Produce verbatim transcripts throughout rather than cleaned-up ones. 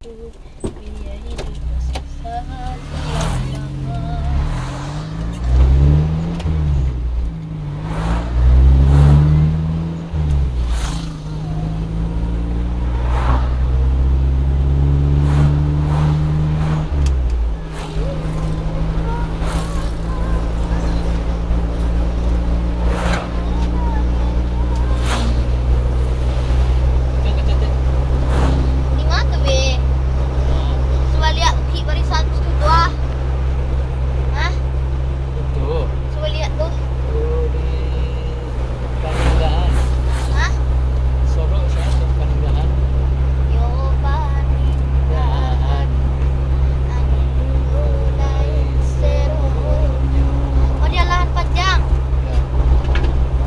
Biar hidup masih sama-sama. Di ma tu, Be? Sabaliak Bukik Barisan situ tu, ah. Hah? Itu. Sabaliak tu. Oh, di Paninggahan. Hah? Sorok saat Paninggahan. Yo, Paninggahan. Angin mulai seronyo. Oh, di Alahan Panjang. Ya.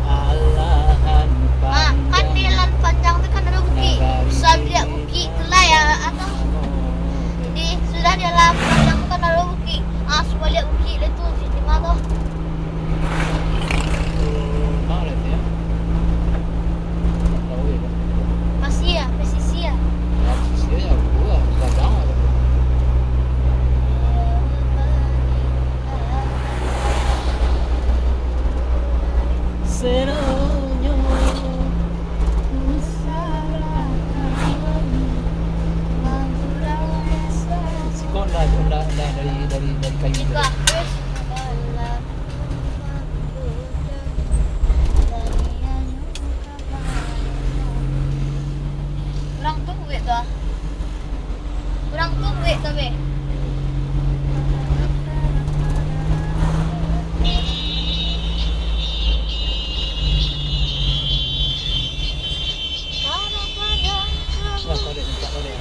Alahan Panjang. Ah, kan di Alahan Panjang tu kan ada bukik. Sabaliak bukik tu lah ya, atau di, sudah di Alahan Panjang tu kan ada bukik. Ah, sabaliak bukik lah tu, si Cima tu. Pasir, pesisir. Seronyo. Siko ndak, ndak, ndak dari, dari, dari kayu tu. Urang tu buek tu, ah. Urang tu buek tu, Be. Lah, korek, mintak korek.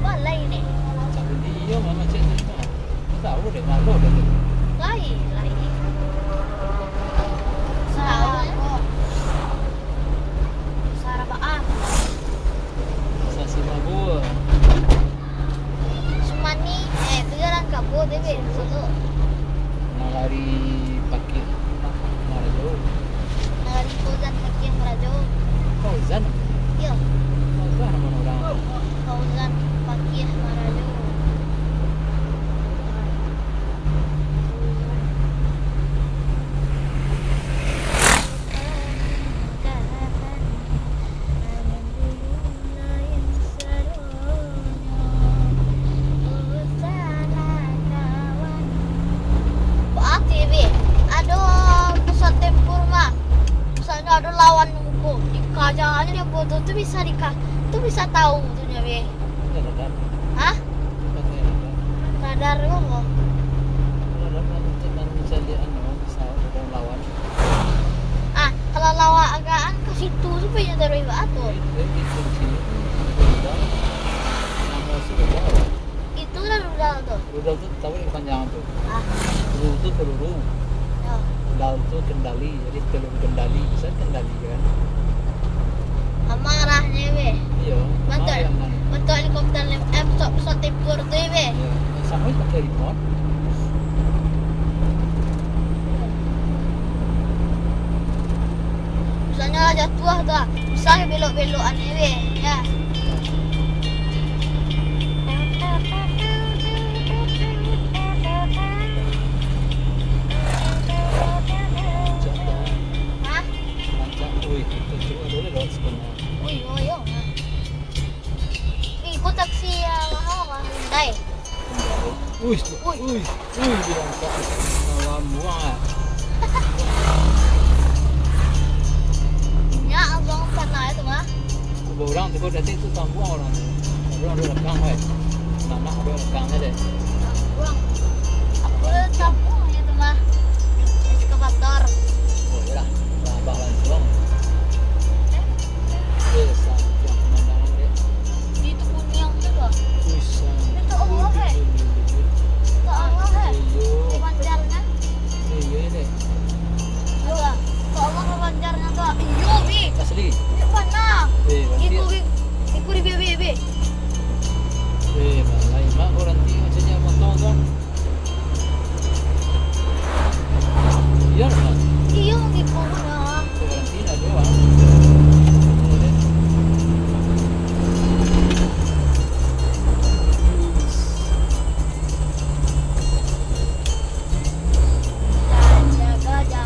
Balai ni. Iyo, mama cek tadi mah. Tahu deh, malu deh tu. Lai, lai. Sarabaan. Sasi mabua. Sumani, eh, tu jalan kabur, Bebe, satu. Nagari Pakih Marajo. Nagari Fauzan Pakih Marajo. Fauzan? Iyo. Fauzan nama urang? Fauzan Pakih Marajo. Baa tu, Be? Ado pesawat tempur mah. Misalnyo ado lawan muko, dikaja aja dek bodoh tu bisa dika-, tu bisa tahu tu nyo, Be. Hah? Radar tu apo? Radar untuk mancaliak anu, pesawat lawan. Ah, kalau lawan agak-an ka situ tu, punyo taruih baa tu? Itu, itu, itu. Rudal. Namo si rudal. Itulah rudal tu. Rudal tu tahu yang panjang tu. Ah. Ru tu peluru. Yo. Dal tu kendali. Jadi peluru kendali. Bisa kendali kan? Amarahnyo, Be. Iyo. Bantuak, bantuak helikopter, eh, pesawat, pesawat tempur tu, Be. Iyo. Samo pakai remote. Misalnyo lah jatuah tu, ah. Bisa belok-belok aneh, Be. Ya. Hah? Rancak, wih, itu cuma dulu lewat sekolah. Wih, oh, yo. Ih, ko taksi, ah, mahal, ah, Hyundai. Wih, wih, wih, dirangkak. Buang lah. Nyak, buang sana itu mah. Urang tu, kau datang tu tambuang urang tu. Urang tu rekang, weh. Nak, nak, urang rekang aja deh. Tambuang. Aku tambuang ya tu mah. Ekskavator. Oh, iyalah. Bah, bah, langsung. Eh? Eh, sampai pemandangan deh. Itu kuniang tu, Bang. Wih, sampai. Itu Allah, eh. Itu Allah, eh. Iyo. Di Banjarnya. Iyo, deh. Iyo, Bang. Itu Allah di Banjarnya, Bang. Iyo, Bi. Asli. Di mana? Eh, berarti. Iku, Bi. Iku di, Bi, Bi, Bi. Eh, malah, Mak, kau nanti macamnya motor tu. Iyo lah. Iyo, di pohon lah. Karantina doang.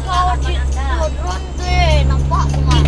Kau cik, kau drone tu, eh, nampak tu, Mak.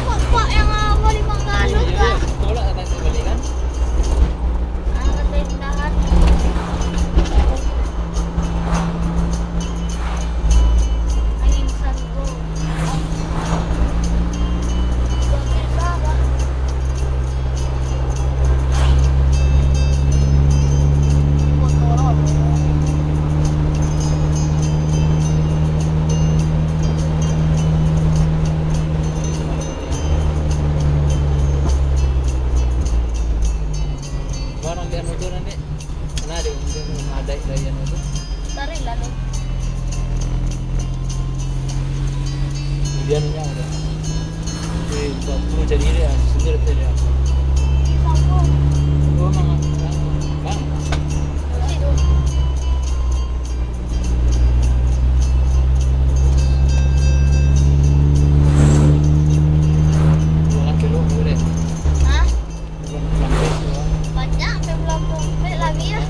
Bapak yang awal lima kali, Kak. Tolak datang ke balik, kan? Ah, kata yang tahan. Angin besar tu. Angin besar, Kak. Barang di anu tu nanti. Nah, di, di, di, ada dari anu tu. Tarik lalu. Kemudian nya ada. Eh, batu jadi dia, sendiri dia. Ih, sanggup. Oh, Mang, Mang. Situ. Orang kelok boleh. Hah? Banyak sampai bulan Pumpit lagi ya.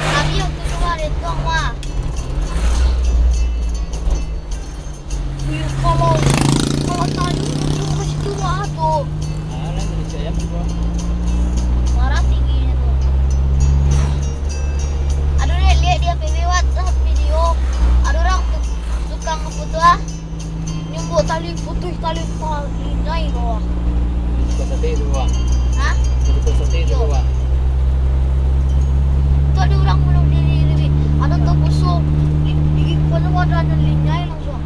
Lagi waktu tu hari tu, Mak. Iyo, kalau, kalau tadi tu ke situ, Mak, tu. Ah, lain dari si ayam juga. Marah tinggi tu. Aduh, dek, lihat di F B WhatsApp video. Ada orang tu, tukang apa tu, ah? Nyumbuk tali putuih, tali, tali nai tu, ah. Tukang sate tu, ah. Hah? Tukang sate tu, ah. Tu ada urang bunuh diri, diri. Ada tu busuk. Di, di, kalau ada, ada linyai langsung.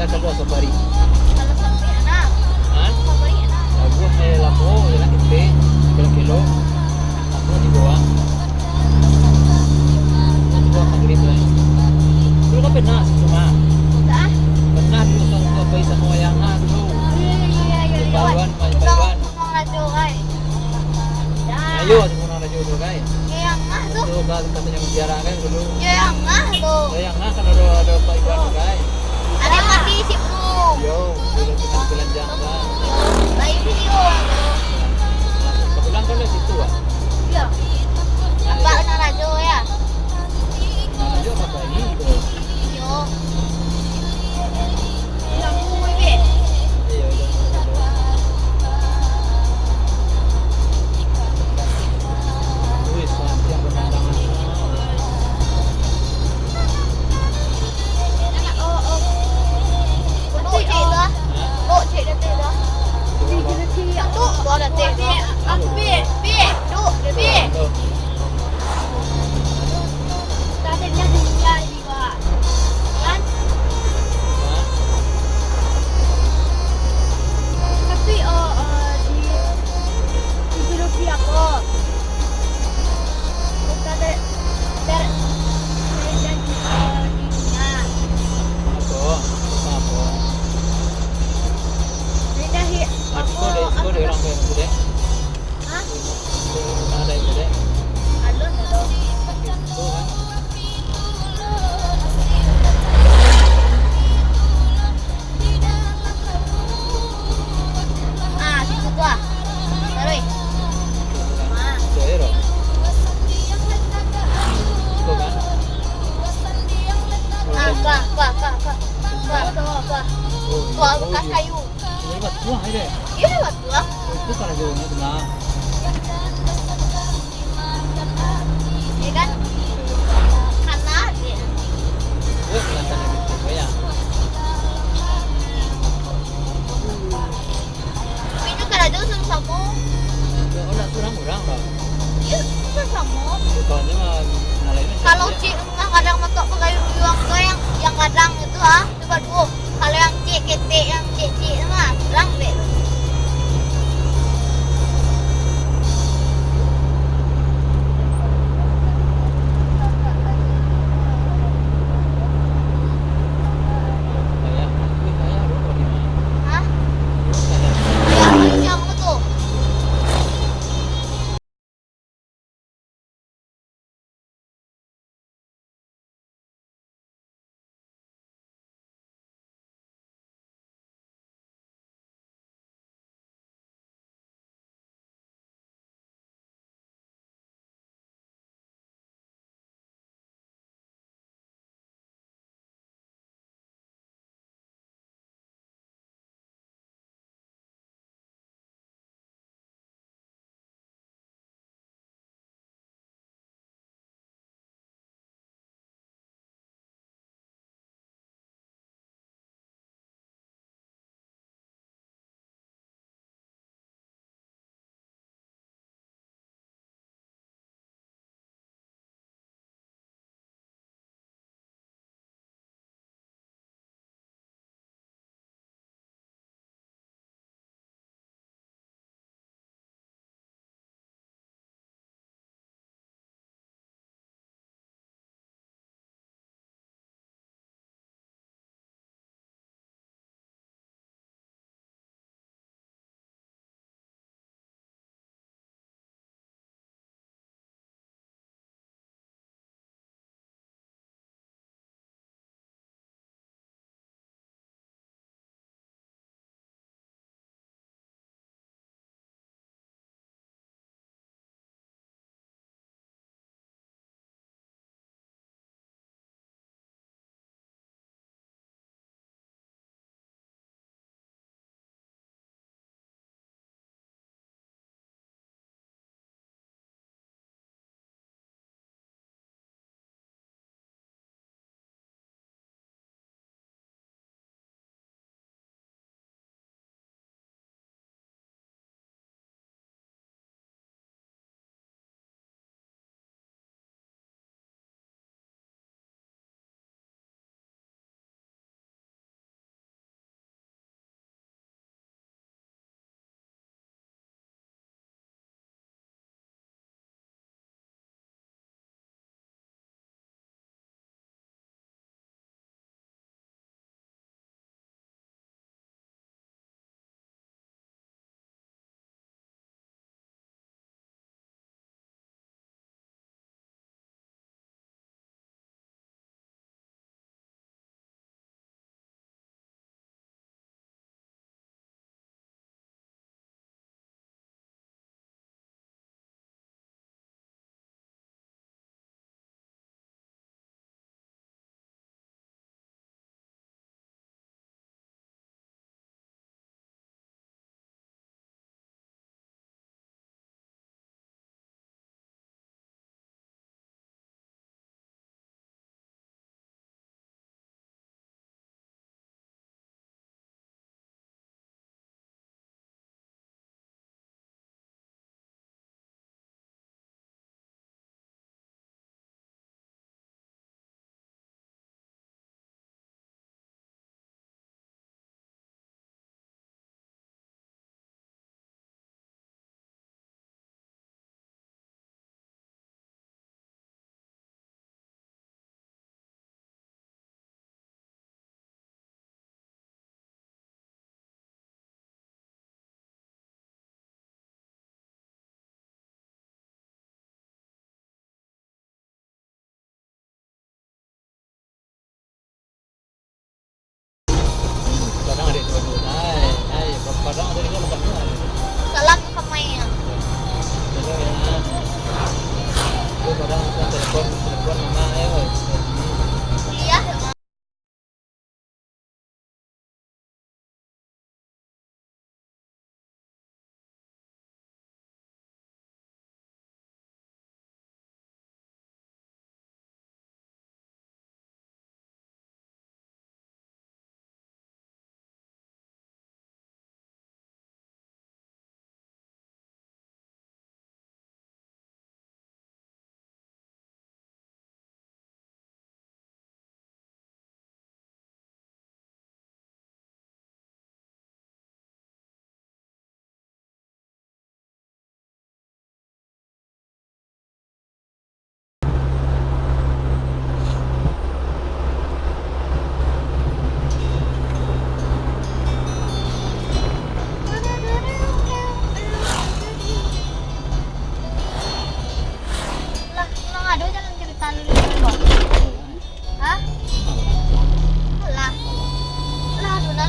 Kalau sabari. Kalau sabari, anak. Hah? Sabari, anak. Labuah, eh, lamo, ya, kan, tempe, kilo-kilo. Lamo di bawah. Di bawah maghrib, eh. Dulu kan pernah situ, Mak. Sudah? Pernah dulu sama, sama, sama wayang, ah, dulu. Iya, iya, iya, iya, iya. Di Baluan, Mak, di Baluan. Gunung Rajo, kai. Dah. Ayo, Gunung Rajo tu, kai. Yo, yang ngah tu. Tu, ka-, katonyo ziarah, kai, dulu. Yo, yang ngah tu. Yo, yang ngah kan ado, ado Pak Iwan tu, kai. Ado mati si Bro. Yo, dulu kita telanjang, kai. Yo, baik video tu. Kebetulan kan dari situ, ah. Yo. Nampak Gunung Rajo, ya? Gunung Rajo apa lagi tu? Yo. Kan? Tapi, oh, eh, di, di Juruki apa? Kita ber-, ber-, berjanji, eh, di dunia. Apa? Apa? Beda, hi-, Aku apa, deh, aku apa deh tak orang kayak gitu deh. Hah? Ada itu deh. Alun tu. Itu kan. Ah, situ tu ah. Taruih. Ah. Itu aja dong. Itu kan. Ah, ka, ka, ka, ka. Ka, ka, ka. Oh, Tuah oh, bekas iya. Kayu. Ini buat buah aja. Iya, buat buah. Oh, itu kalau jauhnya tu lah. Iya kan? Hana aja. Wah, kelihatan lebih tua ya. Tapi itu kalau jauh sama-sama. Oh, nak surang orang, Bang? Iya, sama-sama. Soalnya mah, nah, lainnya Kalau siapa? Cik Ungah kadang matok pakai ruyuang tu yang, yang kadang itu, ah. Coba duo. Kalau yang cik ketek, yang cik-cik tu mah, lambek tu.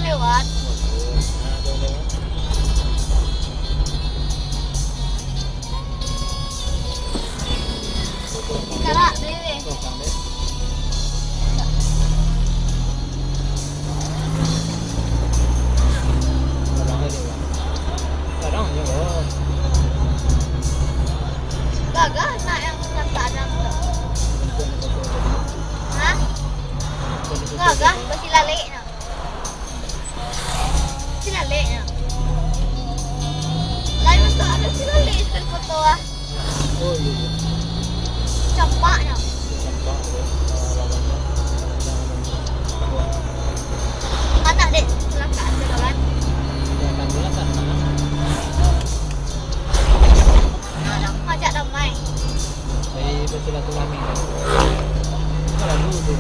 Lewat. Nah, tu lewat. Karak, deh. Abang tadi, Bang. Sekarang je, Bang. Gagah nak yang nak sadang tu. Hah? Gagah, basi lalek nak. Basi lalek nak. Lain tu ada basi lalek sekali foto ah. Oh, iya, iya. Campaknyo. Campak tu, ah, lawannya. Anak dek, kecelakaan tu kan. Kecelakaan tu lah, kan? Nah, dah ngajak damai. Dari bersilaturahmi. Apa lagu tu?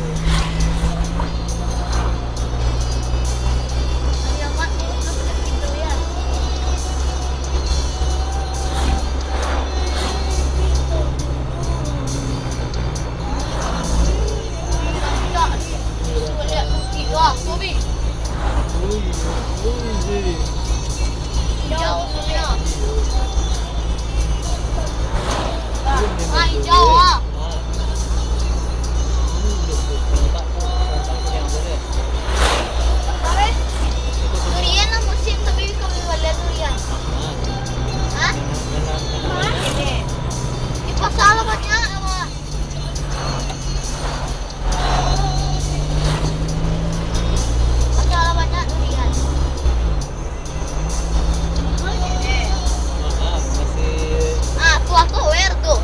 Ui, ui, ui. Ah, hijau ah. Durian lah musim, tapi kami bali durian. Hah? Di pasar lah banyak, apa? Pasar lah banyak durian. Ah, tu aku aware tu.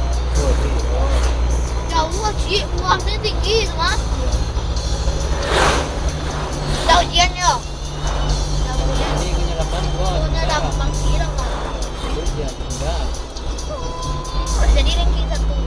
Jauh, cik, buahnyo tinggi tu mah. Dah ujian yo. Dah ujian. Punya dapat bangkit dah mah. Jadi ranking satu.